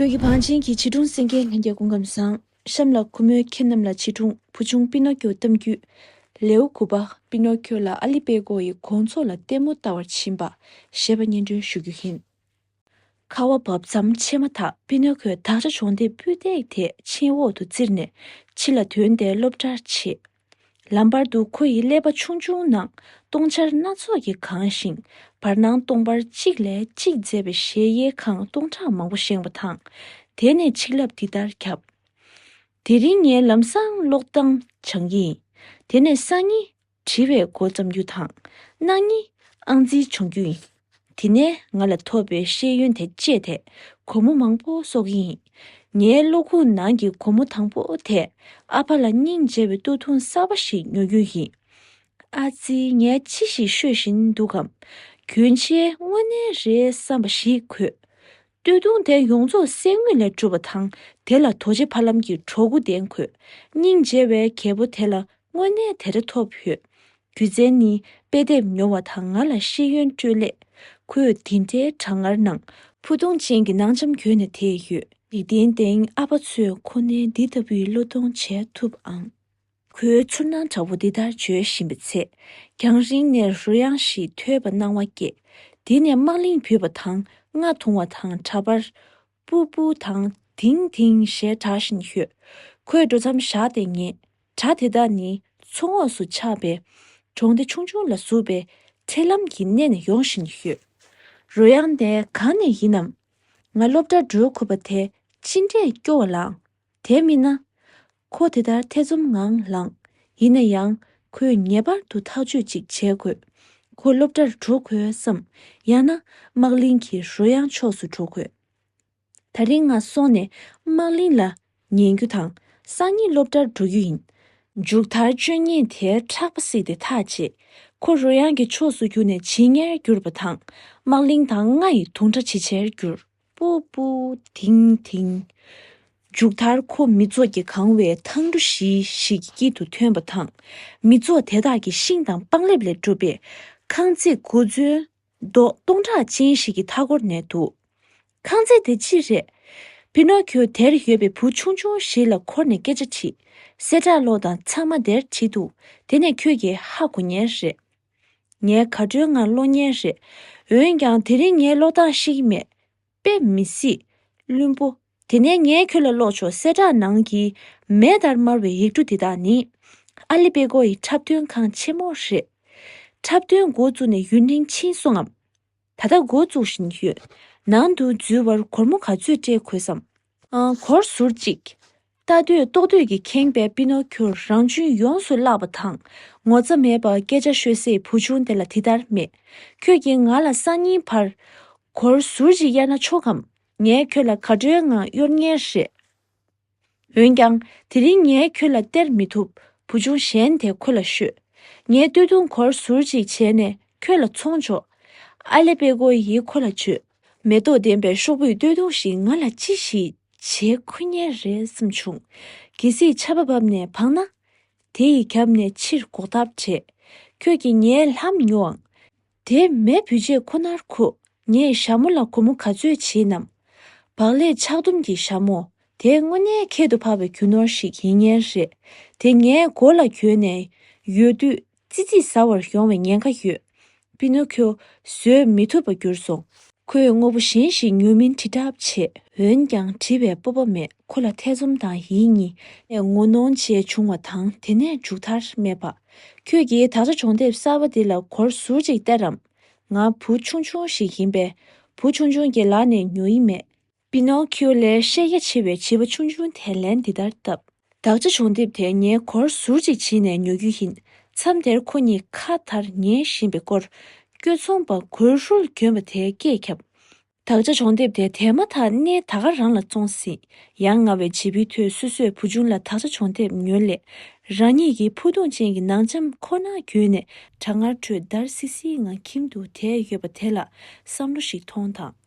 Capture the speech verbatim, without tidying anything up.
ཁྱོད་ཀྱི་བང་ཆེན་གྱི་བྱིས་སྒྲུང་གསན་མཁན་ལྷན་རྒྱས་སྐུ་ཁམས་བཟང་། གཤམ་ལ་ཁོ་མོས་ཁྱེད་རྣམས་ལ་བྱིས་སྒྲུང་བུ་ཆུང་པི་ནོ་ཀྱོ་གཏམ་རྒྱུད། ལེའུ་དགུ་པ། པི་ནོ་ཀྱོ་ལ་ཨ་ལི་པེ་ཀོ་ཡི་དགོང་ཚོགས་ལ་ལྟད་མོ་ལྟ་བར་ཕྱིན་པ་ཞེས་པ་སྙན་སྒྲོན་ཞུ་རྒྱུ་ཡིན། ཁ་བ་བབས་མཚམས་ཕྱེ་མ་ཐག་པི་ནོ་ཀྱོས་དག་ཆ་སྦྱོང་དེབ་སྤུས་དག་དེ་མཆན་འོག་ཏུ་བཙིར་ནས་ཕྱི་ལ་དོན་ཏེ་སློབ་གྲྭར་ཆས། ལམ་བར་དུ་ཁོ་ཡི་ཀླད་པ་ཆུང་ཆུང་ནང་སྟོང་ཆར་སྣ་ཚོགས་ཀྱིས་གང་ཞིང་། བར་སྣང་སྟོང་པར་གཅིག་ལས་གཅིག་མཛེས་པའི་གཞལ་ཡས་ཁང་སྟོང་ཕྲག་མང་པོ་བཞེངས་པ་དང་། དེ་ནས་ཆིག་ལབ་འདི་ལྟར་ཁྱབ། དེ་རིང་ངས་ལམ་སང་ཀློག་སྟངས་སྦྱང་གི་ཡིན། དེ་ནས་སང་ཉིན་བྲིས་པའི་འགོ་བརྩམ་རྒྱུ་དང་། གནངས་ཉིན་ཨང་རྩིས་སྦྱོང་རྒྱུ་ཡིན། དེ་ནས་ང་ལ་ཐོབ་པའི་ཤེས་ཡོན་དེ་སྤྱད་དེ་སྒོར་མོ་མང་པོ་གསོག་གི་ཡིན། ངའི་བློ་ཁུག་ནང་གི་སྒོར་མོ་དང་པོ་དེ་ཨ་ཕ་ལ་སྙིང་རྗེ་བའི་སྟོད་ཐུང་གསར་པ་ཞིག་ཉོ་རྒྱུ་ཡིན། ཨ་ཙི། ངས་ཅི་ཞིག་ཤོད་བཞིན་འདུག་གམ། གྱོན་ཆས་དངོས་གནས་རེད་བསམ་པ་ཞིག་གོན། སྟོད་ཐུང་དེ་ཡོངས་རྫོགས་གསེར་དངུལ་ལས་གྲུབ་པ་དང་། དེ་ལ་རྡོ་རྗེ་ཕ་ལམ་གྱི་གྲོགས་པོ་ལྡན་གོན། སྙིང་རྗེ་བའི་རྒད་པོ་དེ་ལ་དངོས་གནས་དེ་འདྲ་ཐོབ་ཡོད། རྒྱུ་མཚན་ནི་དཔེ་དེབ་ཉོ་བ་དང་ང་ལ་ཤེས་ཡོན་སྤྲོད་སླད། ཁོས་འདི་འདྲའི་གྲང་ངར་ནང་ཕུ་ཐུང་ཅན་གྱི་ནང་འཇམ་གྱོན་ནས་བསྡད་ཡོད། འཇིག་རྟེན་སྟེང་ཨ་ཕ་ཚོས་ཁོ་ནའི་འདི་ལྟ་བུའི་བློས་གཏོང་བྱས་ཐུབ་ཨང་། ཁོས་ཚོར་སྣང་དྲག་པོ་འདི་ལྟར་བརྗོད་བཞིན་པའི་ཚེ། རྒྱང་རིང་ནས་རོལ་དབྱངས་ཤིག་ཐོས་པ་སྣང་བ་སྐྱེས། དེ་ནས་དམག་གླིང་བུད་པ་དང་རྔ་འཐུང་བ་དང་འདྲ་པར། པུ་པུ་དང་དིང་དིང་ཞེས་གྲགས་བཞིན་ཡོད། ཁོས་འགྲོ་མཚམས་བཞག་སྟེ་ངས། སྒྲ་དེ་དག་ནི་མཚོ་ངོགས་སུ་ཆགས་པའི་གྲོང་སྡེ་ཆུང་ཆུང་ལ་ཟུག་པའི་འཕྲེད་ལམ་གྱི་སྣེ་ནས་ཡོང་བཞིན་ཡོད། རོལ་དབྱངས་དེ་གང་ནས་ཡིན་ནམ། ང་སློབ་གྲྭར་འགྲོ་དགོས་པ་དེ་ཅི་འདྲས་སྐྱོ་བ་ལང་། དེ་མིན་ན། ཁོ་དེ་ལྟར་ཐེ་ཚོམ་ངང་ལངས། ཡིན་ན་ཡང་ཁོས་ངེས་པར་དུ་ཐག་གཅོད་ཅིག་བྱེད་དགོས། ཁོ་སློབ་གྲྭར་འགྲོ་དགོས་སམ། ཡང་ན་དམག་གླིང་གི་རོལ་དབྱངས་ཕྱོགས་སུ་འགྲོ་དགོས། ད་རིང་ང་སོང་ནས་དམག་གླིང་ལ་ཉན་རྒྱུ་དང་། སང་ཉིན་སློབ་གྲྭར་འགྲོ་རྒྱུ་ཡིན། མཇུག་མཐར་སྤྱོད་ངན་དེའི་ཕྲག་པ་བསྲེགས་ཏེ་ཐག་བཅད། ཁོ་རོལ་དབྱངས་ཀྱི་ཕྱོགས་སུ་རྒྱུག་ནས་ཇེ་ཉེར་གྱུར་པ་དང་། དམག་གླིང་དང་རྔ་ཡི་དུང་སྒྲ་ཇེ་ཆེར་གྱུར། པུ་པུ། དིང་དིང་། མཇུག་མཐར་ཁོ་མི་ཚོགས་ཀྱིས་གང་བའི་ཐང་ཕྲུག་བཞི་ཞིག་གི་དཀྱིལ་དུ་ཐོན་པ་དང་། མི་ཚོགས་དེ་དག་གི་ཤིང་དང་སྤང་ལེབ་ལས་གྲུབ་པའི་ཁང་བརྩེགས་གོ་མཚོན་མདོག་སྟོང་ཕྲག་ཅན་ཞིག་གི་མཐའ་སྐོར་ནས་འདུག་ཁང་བརྩེགས་དེ་ཅི་རེད། པི་ནོ་ཁྱོ་དེར་ཡོད་པའི་བུ་ཆུང་ཆུང་ཞིག་ལ་འཁོར་ནས་སྐད་ཆ་དྲིས། གསལ་བསྒྲགས་ཀློག་དང་། ཚང་མ་དེར་བྲིས་འདུག་དེ་ནས་ཁྱོད་ཀྱིས་ཧ་གོ་ཉན་རེད། ངས་ག་དྲོའི་ངང་ཀློག་ཉན་རེད། འོན་ཀྱང་དེ་རིང་ངས་ཀློག་སྟངས་ཤེས་ཀྱི་མེད། དཔེ་མི་སྲིད། བླུན་པོ། དེ་ནས་ངས་ཁྱོད་ལ་ཀློག་ཆོག་གསལ་བསྒྲགས་ནང་གི་མེ་ལྟར་དམར་བའི་ཡིག་འབྲུ་འདི་དག་ནི། ཨ་ལི་པེ་ཀོ་ཡི་འཁྲབ་སྟོན་ཁང་ཆེན་མོ་རེད། འཁྲབ་སྟོན་འགོ་བཙུགས་ནས་ཡུན་རིང་ཕྱིན་སོང་ངམ། ད་ལྟ་འགོ་བཙུགས་བཞིན་ཡོད། ནང་དུ་འཛུལ་བར་སྒོར་མོ་ག་ཚོད་སྤྲད་དགོས་སམ། ཨང་། སྒོར་ཟུར་གཅིག་ལྟ་འདོད་ལྟོགས་འདོད་ཀྱིས་ཁེངས་པའི་པི་ནོ་ཁྱོར་རང་གཅུན་ཡོངས་སུ་བརླག་པ་དང་། ངོ་ཚ་མེད་པར་སྐད་ཆ་ཤོད་སའི་བུ་ཆུང་དེ་ལ་འདི་ལྟར་སྨྲས། ཁྱོད་ཀྱིས་ང་ལ་སང་ཉིན་བར་སྒོར་ཟུར་གཅིག་གཡར་ན་ཆོག་གམ། ངས་ཁྱོད་ལ་ག་འདྲའི་ངང་གཡོར་ངེས་རེད། འོན་ཀྱང་དེ་རིང་ངས་ཁྱོད་ལ་སྟེར་མི་ཐུབ། བུ་ཆུང་གཞན་དེས་ཁོ་ལ་ཤོད། ངས་སྟོད་ཐུང་སྒོར་ཟུར་གཅིག་བྱས་ནས་ཁྱོད་ལ་ཚོང་འཇོག་ཨ་ལེ་པེ་ཀོ་ཡིས་ཁོ་ལ་བརྗོད། མེ་ཏོག་ལྡན་པའི་ཤོག་བུའི་སྟོད་ཐུང་ཞིག་ང་ལ་ཅི་ཞིག་བྱེད་ཁུ་ཉེ་རེད་བསམ་བྱུང་། གལ་སྲིད་ཆར་པ་བབས་ནས་བག་ན། དེ་ཡི་རྒྱབ་ནས་ཕྱིར་འགོག་ཐབས་བྲལ། ཁྱོད་ཀྱིས་ངའི་ལྷམ་ཉོའང་། དེ་མེ་བུད་རྗེས་ཁོ་ནར་ཁུག་ངས་ཞྭ་མོ་ལ་སྒོར་མོ་ག་ཚོད་བྱིན་ནམ། བག་ལེབ་ཆག་དུམ་གྱི་ཞྭ་མོ། དེ་དངོས་གནས་ཁྱད་དུ་འཕགས་པའི་རྒྱུ་ནོར་ཞིག་ཡིན་ངེས་རེད། དེ་ངའི་མགོ་ལ་གྱོན་ནས་ཡོད་དུས་ཙི་ཙི་ཟ་བར་ཡོང་བའི་ཉེན་ཁ་ཡོད། པི་ནོ་ཁྱོ་བཟོད་མི་ཐུབ་པར་གྱུར་སོང་། ཁོས་དངོས་པོ་གཞན་ཞིག་ཉོ་མིན་དྲིལ་བསྒྲགས་བྱས། འོན་ཀྱང་དྲི་བའི་སྤོབས་པ་མེད། ཁོ་ལ་ཐེ་ཚོམ་དང་ཡིད་གཉིས་ནས་ངོ་གནོང་བྱས་བྱུང་བ་དང་། དེ་ནས་མཇུག་མཐར་སྨྲས་པ། ཁྱོད་ཀྱིས་དག་ཆ་སྦྱོང་དེབ་གསར་པ་འདི་ལ་སྒོར་ཟུར་གཅིག་སྟེར་རམ། ང་བུ་ཆུང་ཆུང་ཞིག་ཡིན་པས། བུ་ཆུང་ཆུང་གི་ལག་ནས་ཉོ་ཡི་མེད། པི་ནོ་ཁྱིའོ་ལས་ཤེས་རྒྱ་ཆེ་བའི་བྱིས་པ་ཆུང་ཆུང་དེས་ལན་འདི་ལྟར་བཏབ། དག་ཆ་སྦྱོང་དེབ་དེ་ངས་སྒོར་ཟུར་གཅིག་བྱིན་ནས་ཉོ་རྒྱུ་ཡིན། མཚམས་དེར་ཁོ་གཉིས་ཁ་དར་ཉན་བཞིན་པའི་སྐོར། དཀྱོག་མཚུངས་པ་གོས་ཧྲུལ་གྱོན་པ་དེས་སྐད་ཁྱབ། དག་ཆ་སྦྱོང་དེབ་དེ་དེ་མ་ཐག་སྣེ་ད་ག་རང་ལ་བཙོངས་ཟིན། ཡ་ང་བའི་བྱིས་པའི་ཐོས་སོ་སོས་བུ་ཆུང་ལ་དག་ཆ་སྦྱོང་དེབ་ཉོ་སླད། རང་ཉིད་ཀྱི་ཕུ་ཐུང་ཅན་གྱི་ནང་འཇམ་ཁོ་ནར་གྱོན་ནས་གྲང་ངར་ཁྲོད་འདར་སིག་སིག་ངང་ཁྱིམ་དུ་དེད་ཡོད་པ་དེ་ལ་བསམ་བློ་ཞིག་ཐོངས་དང་